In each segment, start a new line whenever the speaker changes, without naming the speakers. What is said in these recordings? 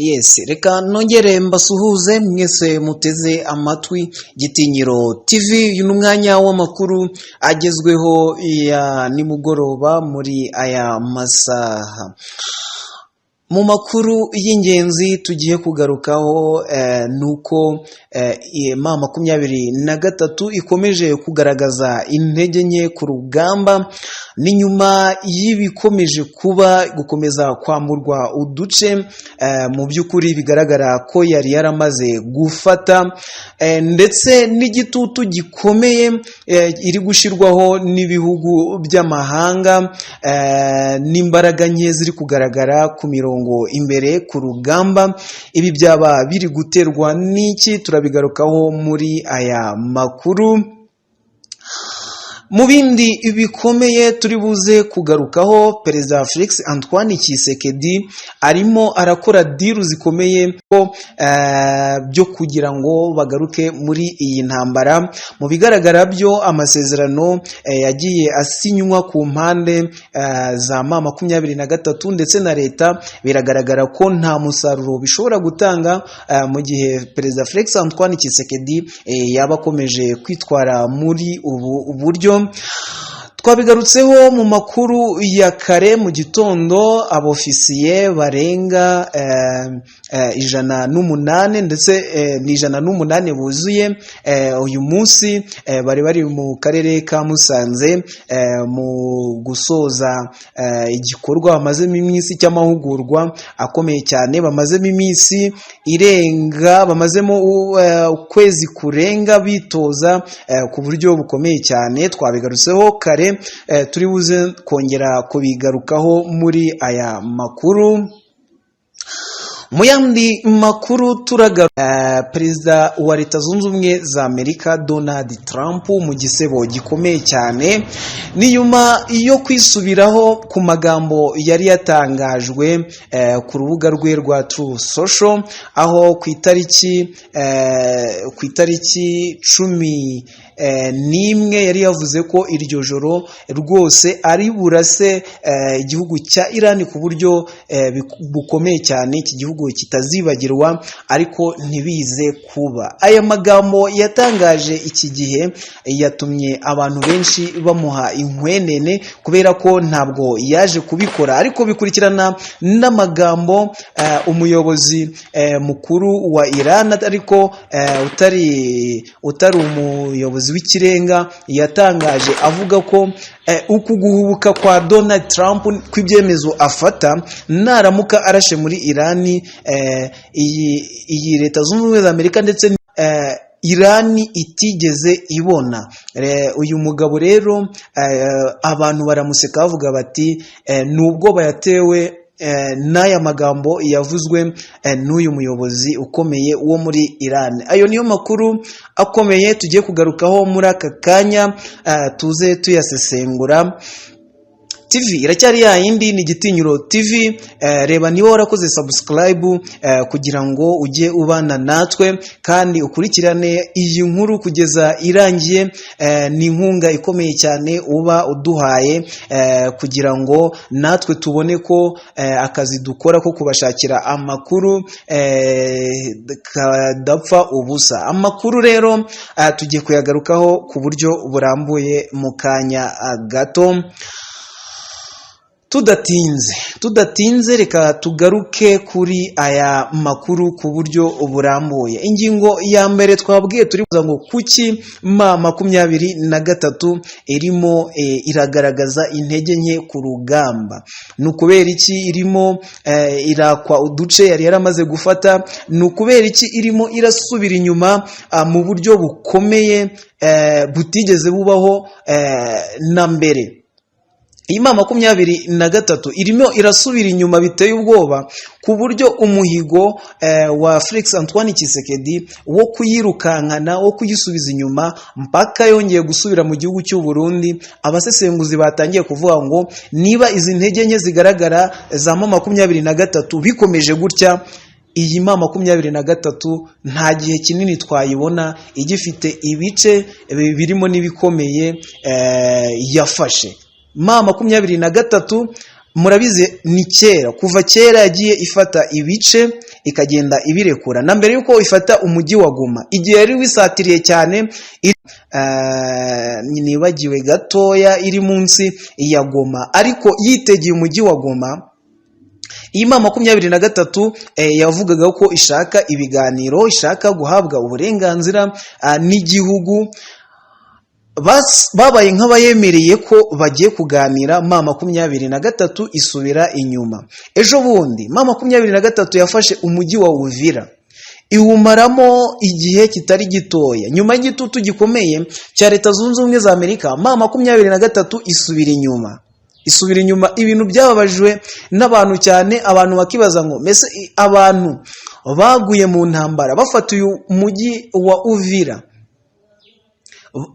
Yes, reka nongere mbasuhuze mwese muteze amatwi Gitinyiro TV. Uyu ni umwanya w'amakuru agezweho ya nimugoroba muri aya masaha. Mu makuru y'ingenzi tugiye kugarukaho ni uko M23 ikomeje kugaragaza intege nke ku rugamba. Ni nyuma y'ibikomeje kuba, gukomeza kwamburwa uduce mu by'ukuri bigaragara ko yari yaramaze gufata, ndetse n'igitutu gikomeye iri gushyirwaho n'ibihugu by'amahanga, n'imbaraga nke ziri kugaragara ku mirongo imbere ku rugamba. Ibi byaba biri guterwa n'iki? Turabigarukaho muri aya makuru. Mu bindi bikomeye turi buze kugarukaho, Perezida Felix Antoine Tshisekedi arimo arakora deal zikomeye byo kugira ngo bagaruke muri iyi ntambara. Mu bigaragara byo, amasezerano yagiye asinywa ku mpande za M23 ndetse na leta, biragaragara ko nta musaruro bishobora gutanga mu gihe Perezida Felix Antoine Tshisekedi yaba akomeje kwitwara muri ubu buryo. Twabigarutseho mu makuru ya kare mu gitondo, abofisiye barenga 108, ndetse ni 108 buzuye, uyu munsi bari bari mu karere ka Musanze mu gusoza igikorwa bamazemo iminsi cy'amahugurwa akomeye cyane, bamazemo iminsi irenga, bamazemo ukwezi kurenga bitoza ku buryo bukomeye cyane. Twabigarutseho kare, turi buze kongera kubigarukaho muri aya makuru. Mu yandi makuru turagaruka, Perezida wa Leta Zunze Ubumwe za Amerika Donald Trump mu gisebo gikomeye cyane. Ni nyuma yo kwisubiraho ku magambo yari yatangajwe ku rubuga rwe rwa Truth Social, aho ku itariki 11 yari yavuze ko iryo joro rwose ari burase igihugu cya Iran ku buryo bukomeye cyane, iki gihugu kitazibagirwa, ariko ntibize kuba. Aya magambo yatangaje iki gihe yatumye abantu benshi bamuha inkwenene, kubera ko ntabwo yaje kubikora, ariko bikurikirana n'amagambo umuyobozi mukuru wa Iran, ariko utari umuyobozi w'ikirenga, yatangaje avuga ko uku guhubuka kwa Donald Trump kw'ibyemezo afata, naramuka arashe muri Iran, iyi Leta Zunze Ubumwe za Amerika ndetse Irani itigeze ibona. Uyu mugabo rero abantu baramuseka, bavuga bati ni ubwoba yatewe n'aya magambo yavuzwe n'uyu muyobozi ukomeye wo muri Iran. Ayo niyo makuru akomeye tugiye kugarukaho muri aka kanya, tuze tuyasesengura. TV iracyari ya yindi, ni Gitinyiro TV. Reba niba warakoze subscribe kugira ngo ujye ubana natwe kandi ukurikirane iyi nkuru kugeza irangiye. Ni inkunga ikomeye cyane uba uduhaye kugira ngo natwe tubone ko akazi dukora ko kubashakira amakuru kadapfa ubusa. Amakuru rero tugiye kuyagarukaho ku buryo burambuye mu kanya gato. Tudatinze, reka tugaruke kuri aya makuru ku buryo burambuye. Ingingo ya mbere twabwiye turi kuvuga ngo kuki M23 irimo iragaragaza intege nke ku rugamba? Ni ukubera iki irimo irakwa uduce yari yaramaze gufata? Ni ukubera iki irimo irasubira inyuma mu buryo bukomeye butigeze bubaho na mbere? Iyi M23 irimo irasubira inyuma biteye ubwoba, ku buryo umuhigo wa Felix Antoine Tshisekedi wo kuyirukankana, wo kuyisubiza inyuma mpaka yongeye gusubira mu gihugu cy'u Burundi, abasesenguzi batangiye kuvuga ngo niba izi ntege nke zigaragara za M23 bikomeje gutya, iyi M23 nta gihe kinini twayibona igifite ibice birimo n'ibikomeye yafashe. M23 Murabizi, ni kera, kuva kera yagiye ifata ibice ikagenda ibirekura, na mbere y'uko ifata umujyi wa Goma, igihe yari wisatiriye cyane, nibagiwe gatoya, iri munsi ya Goma ariko yitegeye umujyi wa Goma. Iyi M23 yavugaga ko ishaka ibiganiro, ishaka guhabwa uburenganzira n'igihugu. Babaye nk'abayemereye ko bagiye kuganira, M23 isubira inyuma. Ejo bundi M23 yafashe umujyi wa Uvira, iwumaramo igihe kitari gitoya. Nyuma y'igitutu gikomeye cya Leta Zunze Ubumwe za Amerika, M23 isubira inyuma, isubira inyuma. Ibintu byababajwe n'abantu cyane, abantu bakibaza ngo: mbese abantu baguye mu ntambara bafata uyu mujyi wa Uvira,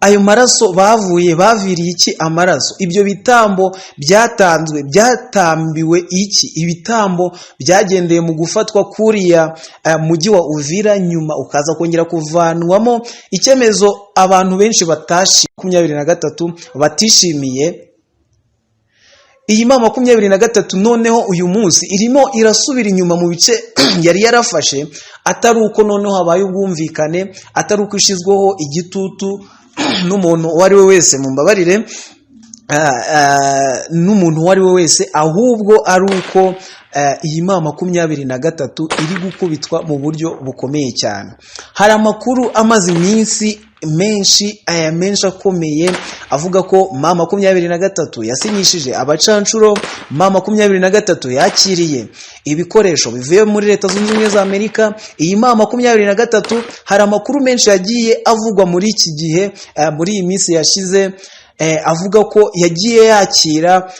ayo maraso bavuye, baviriye iki amaraso? Ibyo bitambo byatanzwe byatambiwe iki? Ibitambo byagendeye mu gufatwa kuriya mujyi wa Uvira, nyuma ukaza kongera kuvanwamo, icyemezo abantu benshi batashi 23 batishimiye. Iyi M23 noneho uyu munsi irimo irasubira inyuma mu bice yari yarafashe, atari uko noneho habaye ubwumvikane, atari uko ishyizweho igitutu n'umuntu uwo ari we wese, mumbabarire, n'umuntu uwo ari we wese, ahubwo ari uko iyi M23 iri gukubitwa mu buryo bukomeye cyane. Hari amakuru amaze iminsi menshi, aya menshi akomeye, avuga ko M23 yasinyishije abacanshuro, M23 yakiriye ibikoresho bivuye muri Leta Zunze Ubumwe za Amerika. Iyi M23, hari amakuru menshi yagiye avugwa muri iki gihe, muri iyi minsi yashize, avuga ko yagiye yakira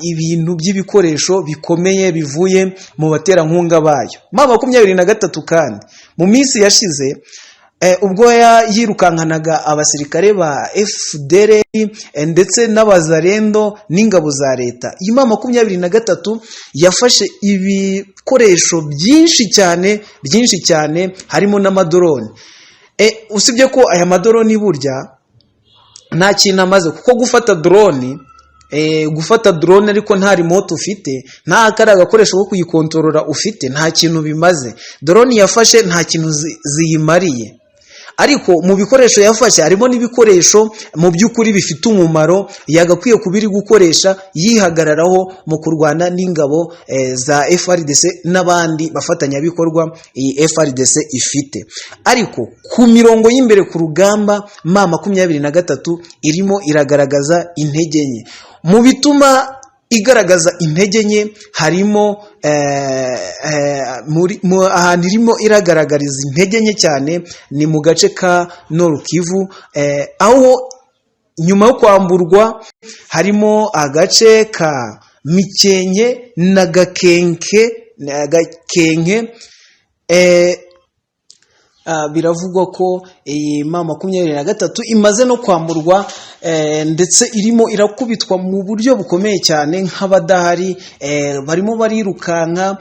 ibintu by'ibikoresho bikomeye bivuye mu baterankunga bayo. M23 kandi mu minsi yashize, ubwo yirukankanaga abasirikare ba FDLR ndetse n'abazarendo n'ingabo za leta, iyi M23 yafashe ibikoresho byinshi cyane, byinshi cyane, harimo n'amadoroni. Usibye ko aya madoroni burya nta kintu amaze, kuko gufata drone ariko nta remote ufite, nta kariya gakoresho ko kuyikontorora ufite, nta kintu bimaze. Drone yafashe nta kintu ziyimariye. Ariko mu bikoresho yafashe harimo n'ibikoresho mu by'ukuri bifite umumaro, yagakwiye kuba iri gukoresha yihagararaho mu kurwana n'ingabo za FARDC n'abandi bafatanyabikorwa iyi FARDC ifite. Ariko ku mirongo y'imbere ku rugamba, M23 irimo iragaragaza intege nke. Mu bituma igaragaza intege nke harimo ahantu irimo iragaragariza intege nke cyane ni mu gace ka Nord Kivu, aho nyuma yo kwamburwa harimo agace ka Mikenke na Gakenke. Biravugwa ko iyi M23 imaze no kwamburwa, ndetse irimo irakubitwa mu buryo bukomeye cyane nk'abadahari. Barimo barirukanka,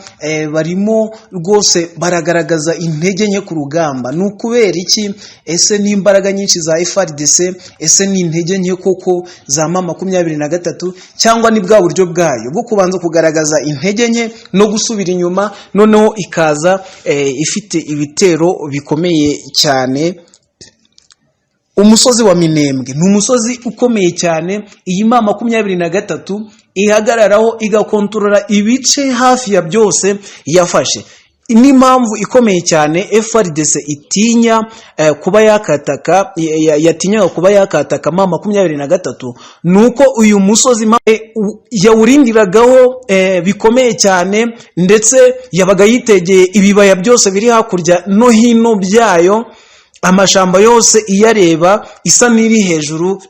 barimo rwose baragaragaza intege nke ku rugamba. Ni ukubera iki? Ese ni imbaraga nyinshi za FARDC? Ese ni intege nke koko za M23, cyangwa ni bwa buryo bwayo bwo kubanza kugaragaza intege nke no gusubira inyuma, noneho ikaza ifite ibitero bikomeye cyane? Umusozi wa Minembwe ni umusozi ukomeye cyane iyi M23 ihagararaho, igakontorora ibice hafi ya byose yafashe. N'impamvu ikomeye cyane FARDC itinya kuba yakataka, yatinyaga kuba yakataka M23, ni uko uyu musozi yawurindiragaho bikomeye cyane, ndetse yabaga yitegeye ibibaya byose biri hakurya no hino byayo, amashamba yose iyareba, isa n'iri hejuru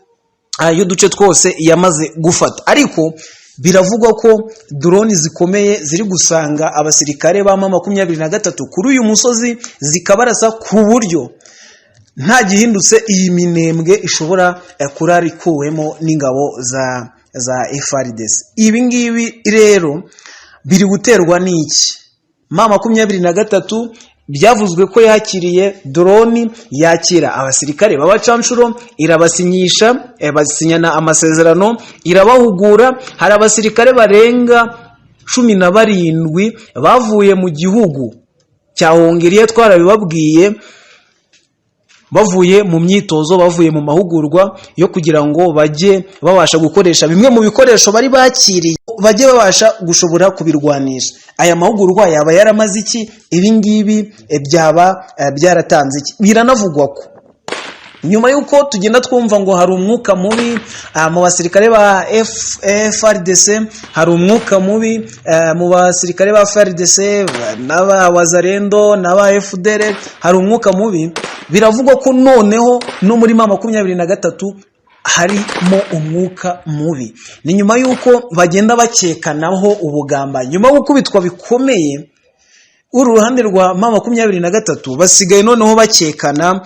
y'uduce twose yamaze gufata. Ariko biravugwa ko drone zikomeye ziri gusanga abasirikare ba M23 kuri uyu musozi, zikabarasa, ku buryo nta gihindutse iyi Minembwe ishobora kurara ikuwemo n'ingabo za FARDC. Ibi ngibi rero biri guterwa n'iki? M23 Byavuzwe ko yakiriye drone, yakira abasirikare b'abacanshuro, irabasinyisha, basinyana amasezerano, irabahugura. Hari abasirikare barenga 17 bavuye mu gihugu cya Hongiriya, twarabibabwiye, bavuye mu myitozo, bavuye mu mahugurwa yo kugira ngo bajye babasha gukoresha bimwe mu bikoresho bari bakiriye, bajye babasha gushobora kubirwanisha. Aya mahugurwa yaba yaramaze iki? Ibi ngibi byaba byaratanze iki? Biranavugwa ko nyuma y'uko tugenda twumva ngo hari umwuka mubi mu basirikare ba FARDC, hari umwuka mubi mu basirikare ba FARDC n'aba Wazalendo n'aba FDLR, hari umwuka mubi, biravugwa ko noneho no muri M23 harimo umwuka mubi. Ni nyuma y'uko bagenda bakekanaho ubugambanyi nyuma yo gukubitwa bikomeye. Uru ruhande rwa M23 basigaye noneho bakekana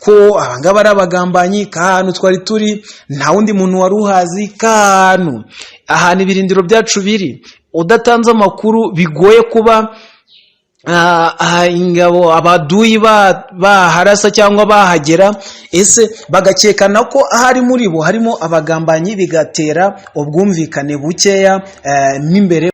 ko abangaba ari abagambanyi, k'ahantu twari turi nta wundi muntu wari uhazi, k'ahantu ahantu ibirindiro byacu biri, udatanze amakuru bigoye kuba ingabo abaduyi baharasa cyangwa bahagera. Ese bagakekana ko ahari muri bo harimo abagambanyi, bigatera ubwumvikane bukeya n'imbere.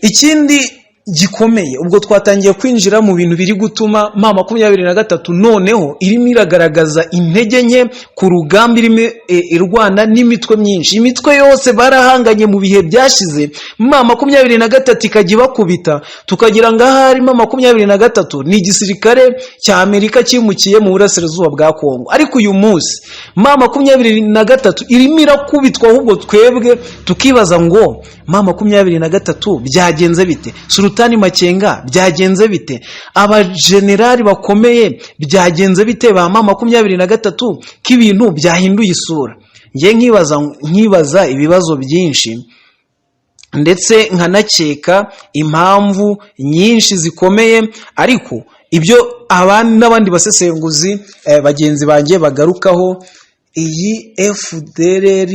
Ikindi gikomeye, ubwo twatangiye kwinjira mu bintu biri gutuma M23 noneho irimo iragaragaza intege nke ku rugamba, irimo irwana n'imitwe myinshi. Imitwe yose barahanganye mu bihe byashize, M23 ikajya ibakubita, tukagira ngo ahari M23 ni igisirikare cya Amerika cyimukiye mu burasirazuba bwa Kongo. Ariko uyu munsi M23 irimo irakubitwa, ahubwo twebwe tukibaza ngo M23 byagenze bite? Sultani Makenga byagenze bite? Abajenerali bakomeye byagenze bite ba M23, ko ibintu byahinduye isura? Njye nkibaza ibibazo byinshi, ndetse nkanakeka impamvu nyinshi zikomeye, ariko ibyo abandi n'abandi basesenguzi bagenzi banjye bagarukaho, iyi FDLR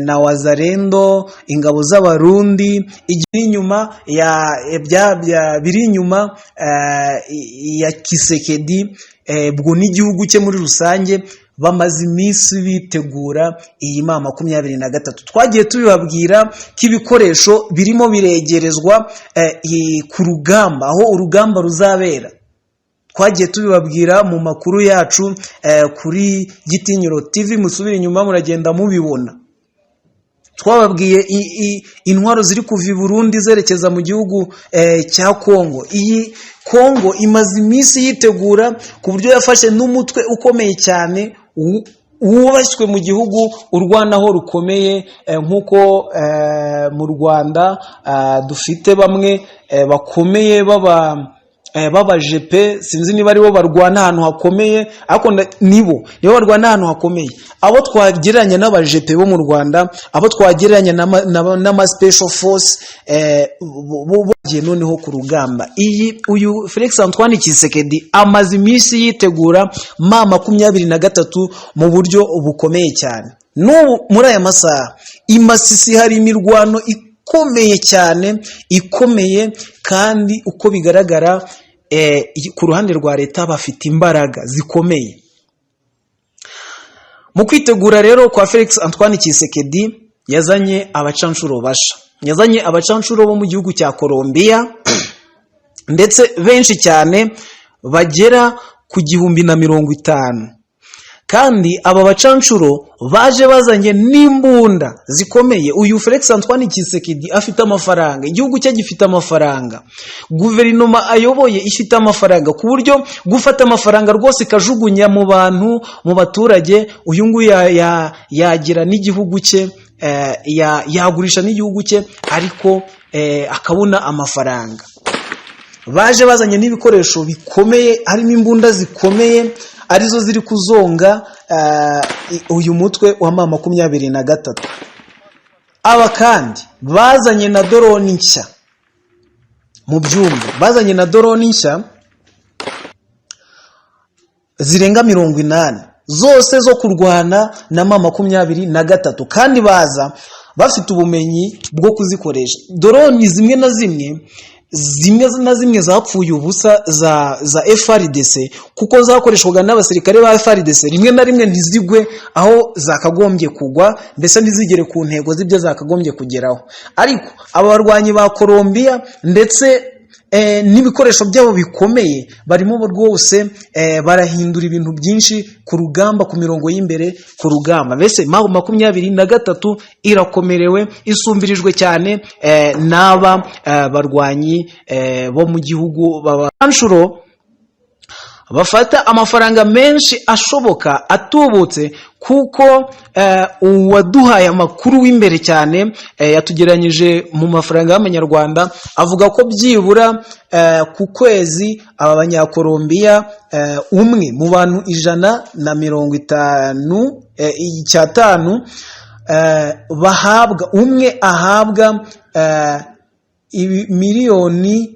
na Wazalendo, ingabo z'Abarundi iri inyuma ya biri inyuma ya Tshisekedi, bwo n'igihugu cye muri rusange, bamaze iminsi bitegura iyi M23. Twagiye tubibabwira ko ibikoresho birimo biregerezwa ku rugamba, aho urugamba ruzabera. Twagiye tubibabwira mu makuru yacu kuri Gitinyiro TV, musubire inyuma muragenda mubibona. Twababwiye intwaro ziri kuva i Burundi zerekeza mu gihugu cya Kongo. Iyi Kongo imaze iminsi yitegura, ku buryo yafashe n'umutwe ukomeye cyane wubashywe mu gihugu, urwanaho rukomeye, nk'uko mu Rwanda dufite bamwe bakomeye baba jepe, sinzi niba aribo barwana ahantu hakomeye, ariko nibo barwana ahantu hakomeye. Abo twagereranya n'abajepe bo mu Rwanda, abo twagereranya n'ama special force, bo bagiye noneho ku rugamba. Iyi uyu Felix Antoine Tshisekedi amaze iminsi yitegura M23 mu buryo bukomeye cyane. N'ubu muri aya masaha i Masisi hari imirwano ikomeye cyane, ikomeye, kandi uko bigaragara ku ruhande rwa leta bafite imbaraga zikomeye. Mu kwitegura rero kwa Felix Antoine Tshisekedi, yazanye abacanshuro basha, yazanye abacanshuro bo mu gihugu cya Colombia, ndetse benshi cyane bagera ku 1050. Kandi aba bacanshuro baje bazanye n'imbunda zikomeye. Uyu Felix Antoine Tshisekedi afite amafaranga, igihugu cye gifite amafaranga, guverinoma ayoboye ifite amafaranga, ku buryo gufata amafaranga rwose ikajugunya mu bantu, mu baturage, uyu nguyu yagira n'igihugu cye, yagurisha n'igihugu cye, ariko akabona amafaranga. Baje bazanye n'ibikoresho bikomeye, harimo imbunda zikomeye, arizo ziri kuzonga uyu mutwe wa M23. Aba kandi bazanye na drone nshya mu byumba, bazanye na drone nshya zirenga 80, zose zo kurwana na M23, kandi baza bafite ubumenyi bwo kuzikoresha. Drone zimwe na zimwe zimwe na zimwe zapfuye ubusa za FARDC, kuko zakoreshwaga n'abasirikare ba FARDC, rimwe na rimwe ntizigwe aho zakagombye kugwa, mbese ntizigere ku ntego z'ibyo zakagombye kugeraho. Ariko aba barwanyi ba Colombia ndetse n'ibikoresho byabo bikomeye barimo rwose barahindura ibintu byinshi ku rugamba, ku mirongo y'imbere ku rugamba. Mbese M23 irakomerewe, isumbirijwe cyane n'aba barwanyi bo mu gihugu baba nshuro bafata amafaranga menshi ashoboka atubutse, kuko uwaduhaye amakuru w'imbere cyane yatugereranyije mu mafaranga y'amanyarwanda, avuga ko byibura ku kwezi aba banyakolombiya umwe mu bantu 150 icyatanu bahabwa, umwe ahabwa 82 miliyoni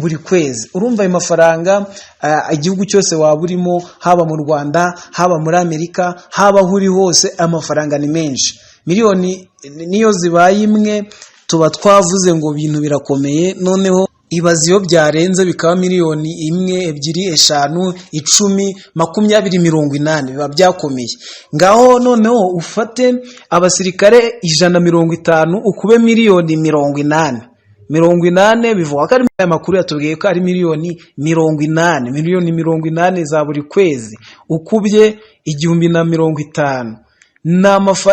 buri kwezi. Urumva ayo mafaranga, igihugu cyose waba urimo, haba mu Rwanda, haba muri Amerika, haba aho uri hose, amafaranga ni menshi. Miliyoni niyo zibaye imwe tuba twavuze ngo ibintu birakomeye. Noneho ibaze iyo byarenze bikaba miliyoni 1, 2, 5, 10, 20, 80, biba byakomeye. Ngaho noneho ufate abasirikare 150 ukube 80 miliyoni, 80 bivugwa ko ari, aya makuru yatubwiye ko ari 80 miliyoni, 80 miliyoni za buri kwezi, ukubye 1050,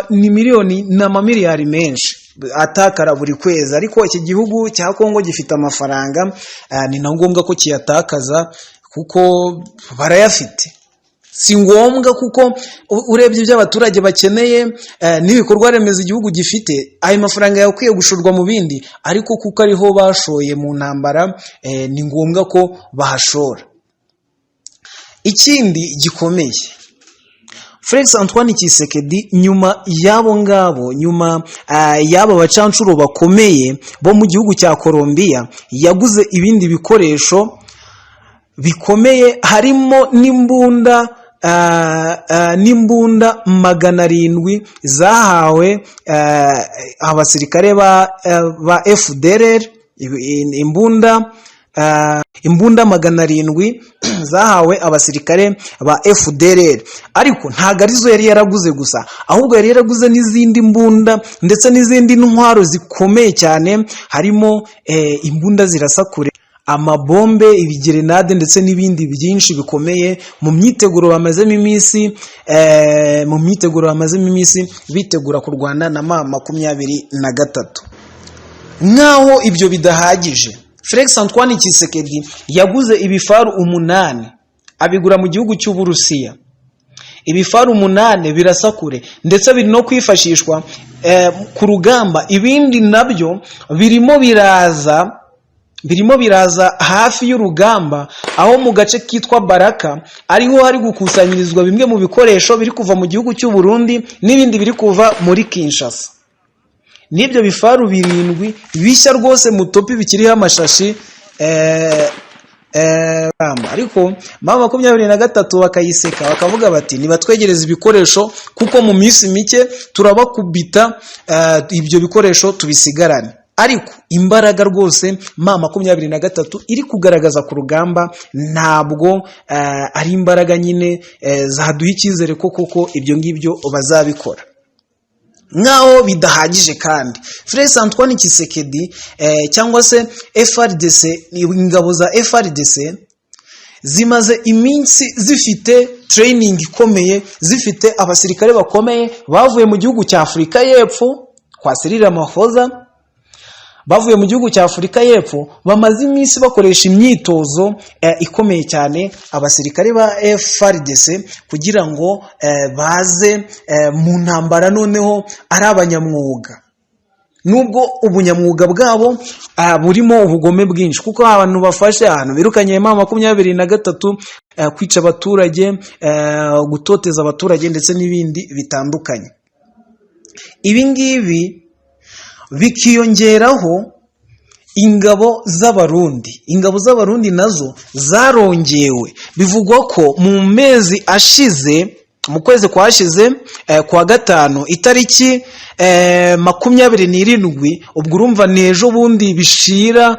ni miliyoni, ni amamiliyari menshi atakara buri kwezi. Ariko iki gihugu cya Kongo gifite amafaranga, ni na ngombwa ko kiyatakaza kuko barayafite. Si ngombwa, kuko urebye ibyo abaturage bakeneye n'ibikorwa remezo igihugu gifite, ayo mafaranga yakwiye gushorwa mu bindi. Ariko kuko ariho bashoye mu ntambara, ni ngombwa ko bahashora. Ikindi gikomeye, Felix Antoine Tshisekedi, nyuma y'abo ngabo, nyuma y'aba bacanshuro bakomeye bo mu gihugu cya Colombia, yaguze ibindi bikoresho bikomeye, harimo n'imbunda 700 zahawe abasirikare ba FDLR, imbunda 700 zahawe abasirikare ba FDLR. Ariko ntabwo arizo yari yaraguze gusa, ahubwo yari yaraguze n'izindi mbunda ndetse n'izindi ntwaro zikomeye cyane, harimo imbunda zirasa kure, amabombe, ibigerenade ndetse n'ibindi byinshi bikomeye, mu myiteguro bamazemo iminsi bitegura kurwana na M23. Nk'aho ibyo bidahagije, Felix Antoine Tshisekedi yaguze ibifaru 8, abigura mu gihugu cy'Uburusiya. Ibifaru 8 birasa kure, ndetse biri no kwifashishwa ku rugamba. Ibindi nabyo birimo biraza hafi y'urugamba, aho mu gace kitwa Baraka ariho hari gukusanyirizwa bimwe mu bikoresho biri kuva mu gihugu cy'u Burundi n'ibindi biri kuva muri Kinshasa. N'ibyo bifaru 7 bishya rwose mutopi bikiriho amashashi, ariko M23 bakayiseka, bakavuga bati: "Nibatwegereza ibikoresho, kuko mu minsi mike turabakubita, ibyo bikoresho tubisigarane." Ariko imbaraga rwose M23 iri kugaragaza ku rugamba ntabwo ari imbaraga nyine zaduha icyizere ko koko ibyo ngibyo bazabikora. Nk'aho bidahagije kandi, Felix Antoine Tshisekedi cyangwa se FARDC, ingabo za FARDC zimaze iminsi zifite training ikomeye, zifite abasirikare bakomeye bavuye mu gihugu cya Afurika y'Epfo kwa Cyril Ramaphosa. Bavuye mu gihugu cya Afurika y'Epfo, bamaze iminsi bakoresha imyitozo ikomeye cyane abasirikare ba FARDC, kugira ngo baze mu ntambara noneho ari abanyamwuga, nubwo ubunyamwuga bwabo burimo ubugome bwinshi, kuko abantu bafashe, ahantu birukanye M23, kwica abaturage, gutoteza abaturage ndetse n'ibindi bitandukanye. Ibi ngibi bikiyongeraho ingabo z'Abarundi. Ingabo z'Abarundi nazo zarongewe. Bivugwa ko mu mezi ashize Mu kwezi kwashize kwa gatanu, itariki 27, ubwo urumva ni ejo bundi bishyira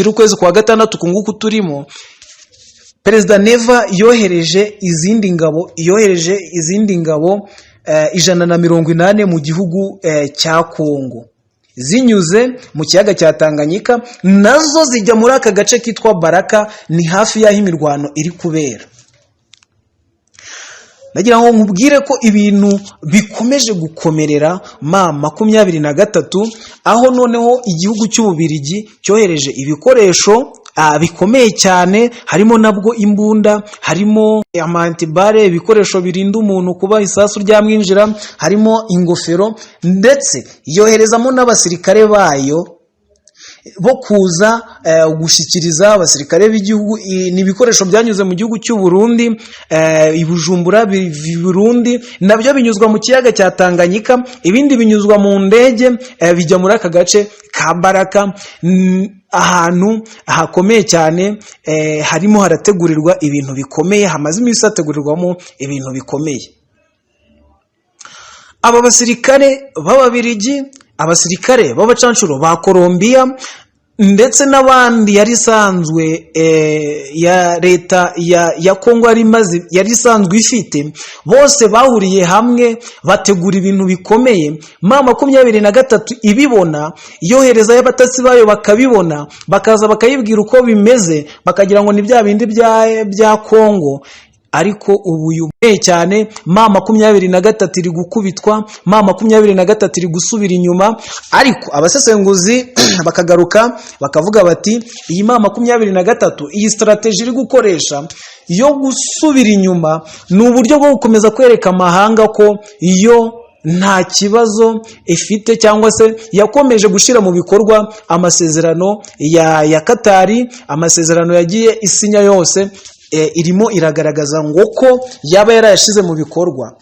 ukwezi kwa gatandatu ku nguku turimo, Perezida Neva yohereje izindi ngabo 180 mu gihugu cya Kongo, zinyuze mu kiyaga cya Tanganyika, nazo zijya muri aka gace kitwa Baraka, ni hafi y'aho imirwano iri kubera. Nagira ngo nkubwire ko ibintu bikomeje gukomerera M23, aho noneho igihugu cy'Ububirigi cyohereje ibikoresho bikomeye cyane, harimo nabwo imbunda, harimo ama anti-balles, ibikoresho birinda umuntu kuba isasu ryamwinjira, harimo ingofero, ndetse yoherezamo n'abasirikare bayo bo kuza gushyikiriza abasirikare b'igihugu. Ni ibikoresho byanyuze mu gihugu cy'u Burundi, i Bujumbura biva i Burundi, nabyo binyuzwa mu kiyaga cya Tanganyika, ibindi binyuzwa mu ndege, bijya muri aka gace ka Baraka, ahantu hakomeye cyane, harimo harategurirwa ibintu bikomeye, hamaze iminsi hategurirwamo ibintu bikomeye. Aba basirikare b'Ababirigi, abasirikare b'abacanshuro ba Colombiya ndetse n'abandi yari isanzwe ya leta ya Kongo yari imaze, yari isanzwe ifite, bose bahuriye hamwe bategura ibintu bikomeye. M23 ibibona, yoherezayo abatasi bayo, bakabibona, bakaza bakayibwira uko bimeze, bakagira ngo ni bya bindi bya Kongo. Ariko ubu yubaye cyane, M23 iri gukubitwa, M23 iri gusubira inyuma. Ariko abasesenguzi bakagaruka bakavuga bati: "Iyi M23, iyi strategy iri gukoresha yo gusubira inyuma ni uburyo bwo gukomeza kwereka amahanga ko iyo nta kibazo ifite, cyangwa se yakomeje gushyira mu bikorwa amasezerano ya Katari, amasezerano yagiye isinya yose." Irimo iragaragaza ngo ko yaba yarayashyize mu bikorwa,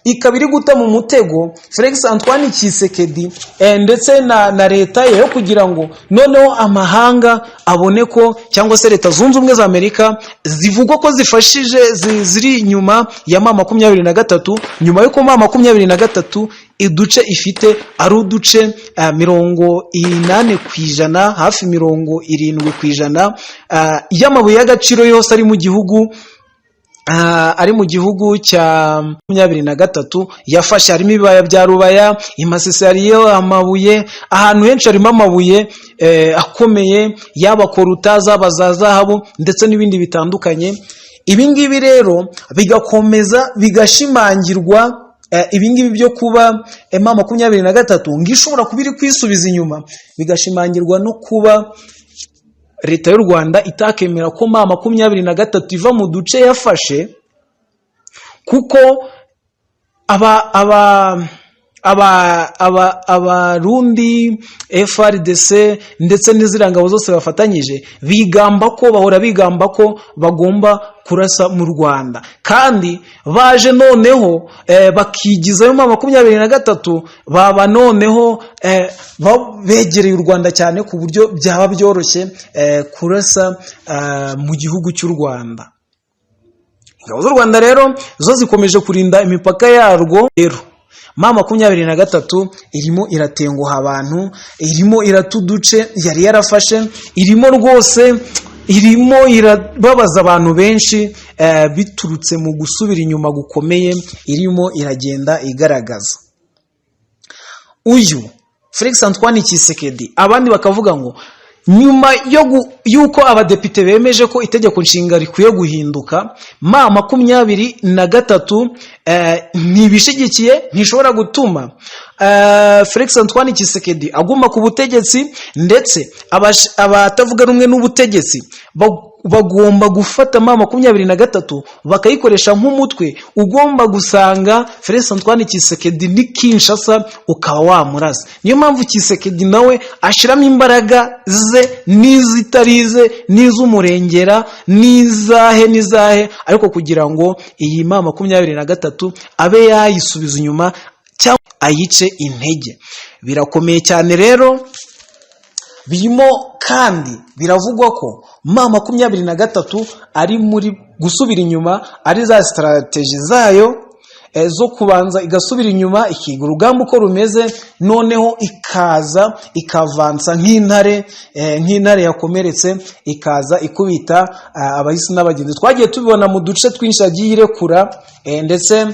ikaba iri guta mu mutego Felix Antoine Tshisekedi ndetse na leta ye, yo kugira ngo noneho amahanga abone ko, cyangwa se Leta Zunze Ubumwe za Amerika zivugwa ko zifashije, ziri inyuma ya M23, nyuma y'uko M23 uduce ifite ari uduce 80%, hafi 70% y'amabuye y'agaciro yose ari mu gihugu, cya 23 yafashe. Harimo ibibaya bya Rubaya, i Masisi hariyo amabuye, ahantu henshi harimo amabuye akomeye, yaba coltan, zaba za zahabu ndetse n'ibindi bitandukanye. Ibi ngibi rero bigakomeza bigashimangirwa, ibi ngibi byo kuba M23 ngo ishobora kuba iri kwisubiza inyuma, bigashimangirwa no kuba leta y'u Rwanda itakemera ko M23 iva mu duce yafashe, kuko aba aba aba aba Abarundi, FARDC ndetse n'iziriya ngabo zose bafatanyije bigamba ko, bahora bigamba ko bagomba kurasa mu Rwanda, kandi baje noneho bakigizayo M23, baba noneho begereye u Rwanda cyane, ku buryo byaba byoroshye kurasa mu gihugu cy'u Rwanda. Ingabo z'u Rwanda rero zo zikomeje kurinda imipaka yarwo. Rero M23 irimo iratenguha abantu, irimo irata uduce yari yarafashe, irimo rwose irimo irababaza abantu benshi, biturutse mu gusubira inyuma gukomeye irimo iragenda igaragaza. Uyu Felix Antoine Tshisekedi, abandi bakavuga ngo nyuma y'uko abadepite bemeje ko itegeko nshinga rikwiye guhinduka, M23 ntibishigikiye, ntishobora gutuma Felix Antoine Tshisekedi aguma ku butegetsi, ndetse abatavuga rumwe n'ubutegetsi bagomba gufata M23 bakayikoresha nk'umutwe ugomba gusanga Felix Antoine Tshisekedi ni Kinshasa ukaba wamurasa. Niyo mpamvu Tshisekedi nawe ashyiramo imbaraga ze n'izitari ize n'iz'umurengera n'izahe n'izahe, ariko kugira ngo iyi M23 abe yayisubiza inyuma cyangwa ayice intege. Birakomeye cyane rero birimo, kandi biravugwa ko M23 ari muri gusubira inyuma ari za strategy zayo zo kubanza igasubira inyuma, ikiga urugamba uko rumeze, noneho ikaza ikavansa nk'intare, nk'intare yakomeretse, ikaza ikubita abahisi n'abagenzi. Twagiye tubibona mu duce twinshi yagiye irekura, ndetse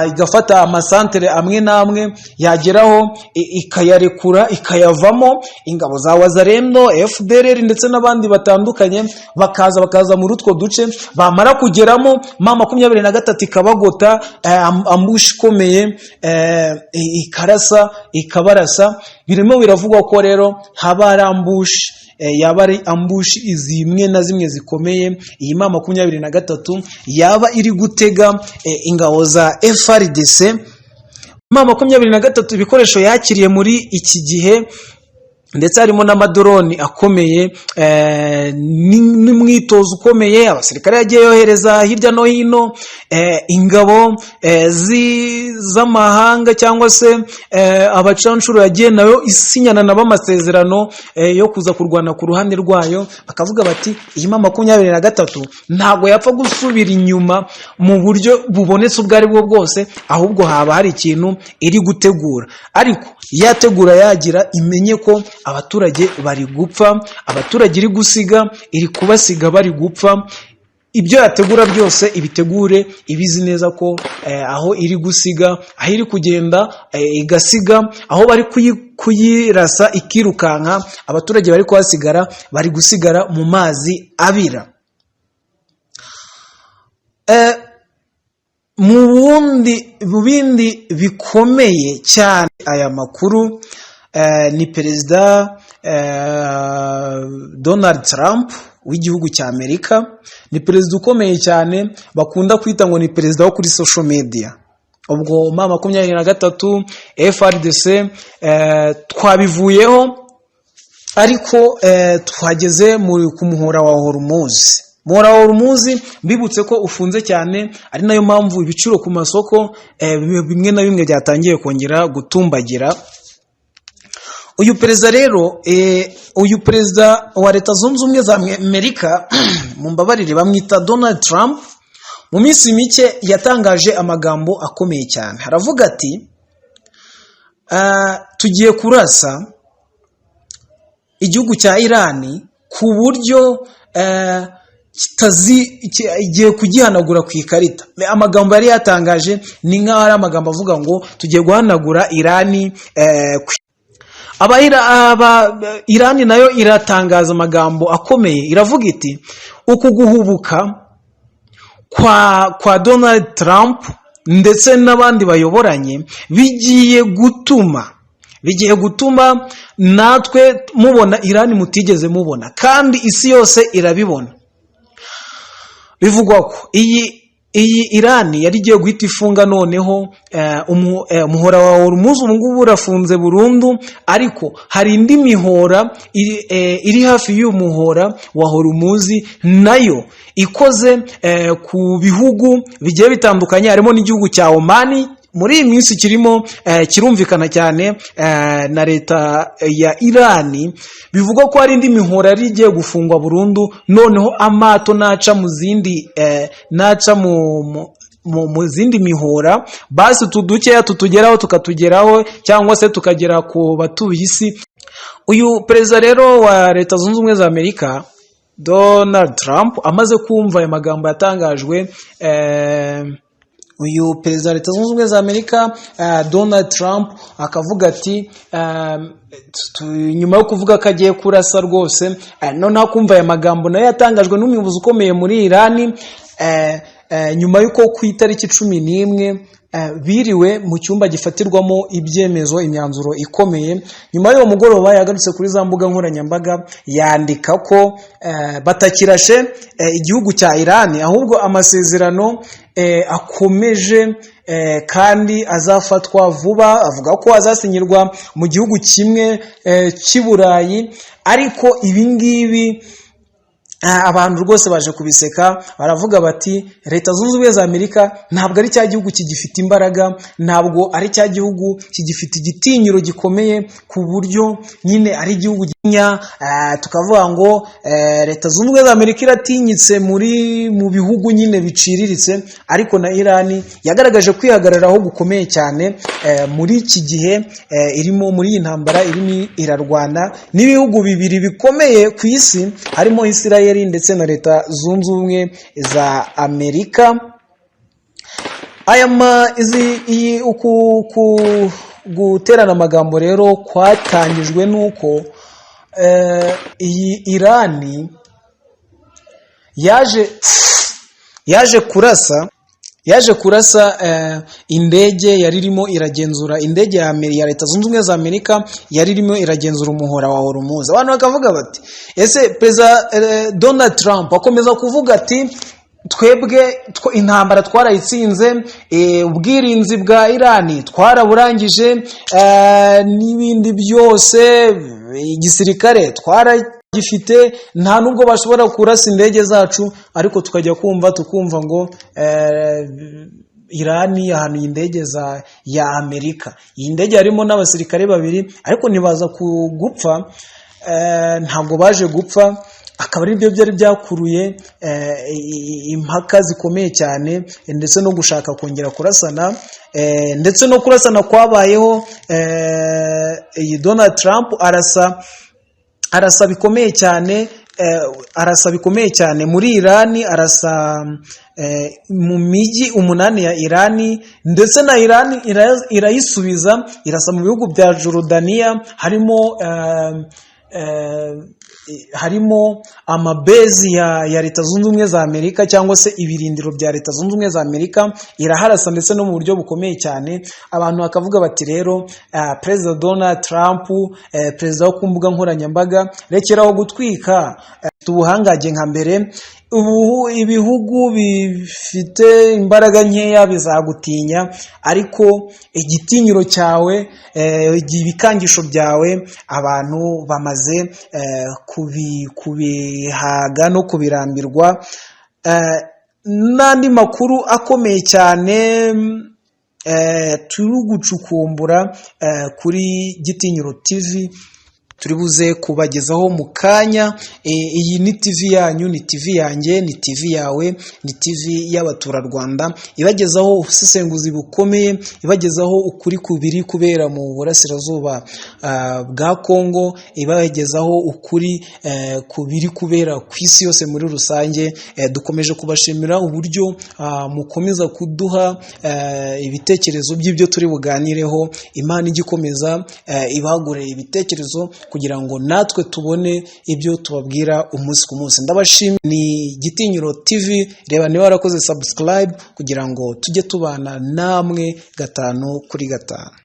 igafata amasantere amwe n'amwe, yageraho ikayarekura, ikayavamo. Ingabo za Wazalendo, FDLR ndetse n'abandi batandukanye bakaza muri utwo duce. Bamara kugeramo, M23 ikabagota, ambush ikomeye, ikarasa, ikabarasa. Birimo biravugwa ko rero haba hari ambush, yaba ari ambush zimwe na zimwe zikomeye iyi M23 yaba iri gutega ingabo za FARDC. M23 ibikoresho yakiriye muri iki gihe, ndetse harimo n'amadrone akomeye, n'umwitozo ukomeye, abasirikare yagiye yohereza hirya no hino, ingabo z'amahanga cyangwa se abacanshuro yagiye nayo isinyana nabo amasezerano yo kuza kurwana ku ruhande rwayo, bakavuga bati: "Iyi M23 ntabwo yapfa gusubira inyuma mu buryo bubonetse ubwo ari bwo bwose, ahubwo haba hari ikintu iri gutegura." Ariko yategura yagira, imenye ko abaturage bari gupfa, abaturage iri gusiga, iri kubasiga bari gupfa. Ibyo yategura byose ibitegure ibizi neza ko aho iri gusiga, aho iri kugenda igasiga, aho bari kuyirasa ikirukanka, abaturage bari kuhasigara, bari gusigara mu mazi abira. Mu bindi bikomeye cyane, aya makuru ni Perezida Donald Trump w'igihugu cya Amerika. Ni perezida ukomeye cyane bakunda kwita ngo ni perezida wo kuri social media. Ubwo M23, FARDC twabivuyeho, ariko twageze ku muhora wa Hormuz. Muhora wa Hormuz, mbibutse ko ufunze cyane, ari nayo mpamvu ibiciro ku masoko bimwe na bimwe byatangiye kongera gutumbagira. Uyu perezida rero, uyu perezida wa Leta Zunze Ubumwe za Amerika, mumbabarire, bamwita Donald Trump, mu minsi mike yatangaje amagambo akomeye cyane. Aravuga ati: "Tugiye kurasa igihugu cya Irani ku buryo igiye kugihanagura ku ikarita." Amagambo yari yatangaje ni nk'aho ari amagambo avuga ngo tugiye guhanagura Irani. Irani nayo iratangaza amagambo akomeye, iravuga iti: "Uku guhubuka kwa Donald Trump ndetse n'abandi bayoboranye bigiye gutuma natwe mubona Irani mutigeze mubona, kandi isi yose irabibona." Bivugwa ko iyi Irani yari igiye guhita ifunga noneho umuhora wa Hormuz. Ubu ngubu urafunze burundu, ariko hari indi mihora iri hafi y'uyu muhora wa Hormuz, nayo ikoze ku bihugu bigiye bitandukanye, harimo n'igihugu cya Omani. Muri iyi minsi kirimo kirumvikana cyane na leta ya Irani. Bivugwa ko hari indi mihora yari igiye gufungwa burundu, noneho amato naca mu zindi, naca mu zindi mihora, basi utu dukeya tutugeraho, tukatugeraho cyangwa se tukagera ku batuye isi. Uyu perezida rero wa Leta Zunze Ubumwe za Amerika, Donald Trump, amaze kumva aya magambo yatangajwe, uyu perezida wa Leta Zunze Ubumwe za Amerika, Donald Trump, akavuga ati, nyuma yo kuvuga ko agiye kurasa rwose, noneho akumva aya magambo nayo yatangajwe n'umuyobozi ukomeye muri Irani, nyuma y'uko ku itariki 11 biriwe mu cyumba gifatirwamo ibyemezo, imyanzuro ikomeye, nyuma y'uwo mugoroba yagarutse kuri za mbuga nkoranyambaga yandika ko batakirashe igihugu cya Irani, ahubwo amasezerano akomeje kandi azafatwa vuba. Avuga ko azasinyirwa mu gihugu kimwe cy'i Burayi. Ariko ibi ngibi abantu rwose baje kubiseka, baravuga bati: "Leta Zunze Ubumwe za Amerika ntabwo ari cya gihugu kigifite imbaraga, ntabwo ari cya gihugu kigifite igitinyiro gikomeye ku buryo nyine ari igihugu." Tukavuga ngo Leta Zunze Ubumwe za Amerika iratinyitse mu bihugu nyine biciriritse, ariko na Irani yagaragaje kwihagararaho gukomeye cyane muri iki gihe irimo muri iyi ntambara irimo irarwana n'ibihugu bibiri bikomeye ku isi, harimo Isirayeli ndetse na Leta Zunze Ubumwe za Amerika. Aya ma izi iyi uku ku guterana amagambo rero kwatangijwe n'uko iyi Irani yaje kurasa indege yari irimo iragenzura, indege ya Leta Zunze Ubumwe za Amerika yari irimo iragenzura umuhora wa Hormuz. Abantu bakavuga bati: "Ese Perezida Donald Trump akomeza kuvuga ati twebwe intambara twarayitsinze, ubwirinzi bwa Irani twaraburangije, n'ibindi byose, igisirikare twaragifite, nta nubwo bashobora kurasa indege zacu", ariko tukajya kumva tukumva ngo Irani yahanuye indege ya Amerika. Iyi ndege harimo n'abasirikare babiri, ariko ntibaza gupfa, ntabwo baje gupfa. Akaba ari byo byari byakuruye impaka zikomeye cyane, ndetse no gushaka kongera kurasana, ndetse no kurasana kwabayeho. Iyi Donald Trump arasa bikomeye cyane, arasa bikomeye cyane muri Irani, arasa mu mijyi umunani ya Irani, ndetse na Irani irayisubiza, irasa mu bihugu bya Jordania, harimo amabezi ya Leta Zunze Ubumwe za Amerika cyangwa se ibirindiro bya Leta Zunze Ubumwe za Amerika, iraharasa ndetse no mu buryo bukomeye cyane. Abantu bakavuga bati: "Rero Perezida Donald Trump, perezida wo ku mbuga nkoranyambaga, rekeraho gutwika, ubuhangange nka mbere. Ubu ibihugu bifite imbaraga nkeya bizagutinya, ariko igitinyiro cyawe, ibikangisho byawe, abantu bamaze kubihaga no kubirambirwa." N'andi makuru akomeye cyane turi gucukumbura kuri Gitinyiro TV turi buze kubagezaho mu kanya. Iyi ni TV yanyu, ni TV yanjye, ni TV yawe, ni TV y'abaturarwanda, ibagezaho ubusesenguzi bukomeye, ibagezaho ukuri kubiri kubera mu burasirazuba bwa Kongo, ibagezaho ukuri ku biri kubera ku isi yose muri rusange. Dukomeje kubashimira uburyo mukomeza kuduha ibitekerezo by'ibyo turi buganireho. Imana ijya ikomeza ibagure ibitekerezo kugira ngo natwe tubone ibyo tubabwira umunsi ku munsi. Ndabashimira, ni Gitinyiro TV. Reba niba warakoze subscribe kugira ngo tujye tubana namwe gatanu kuri gatanu.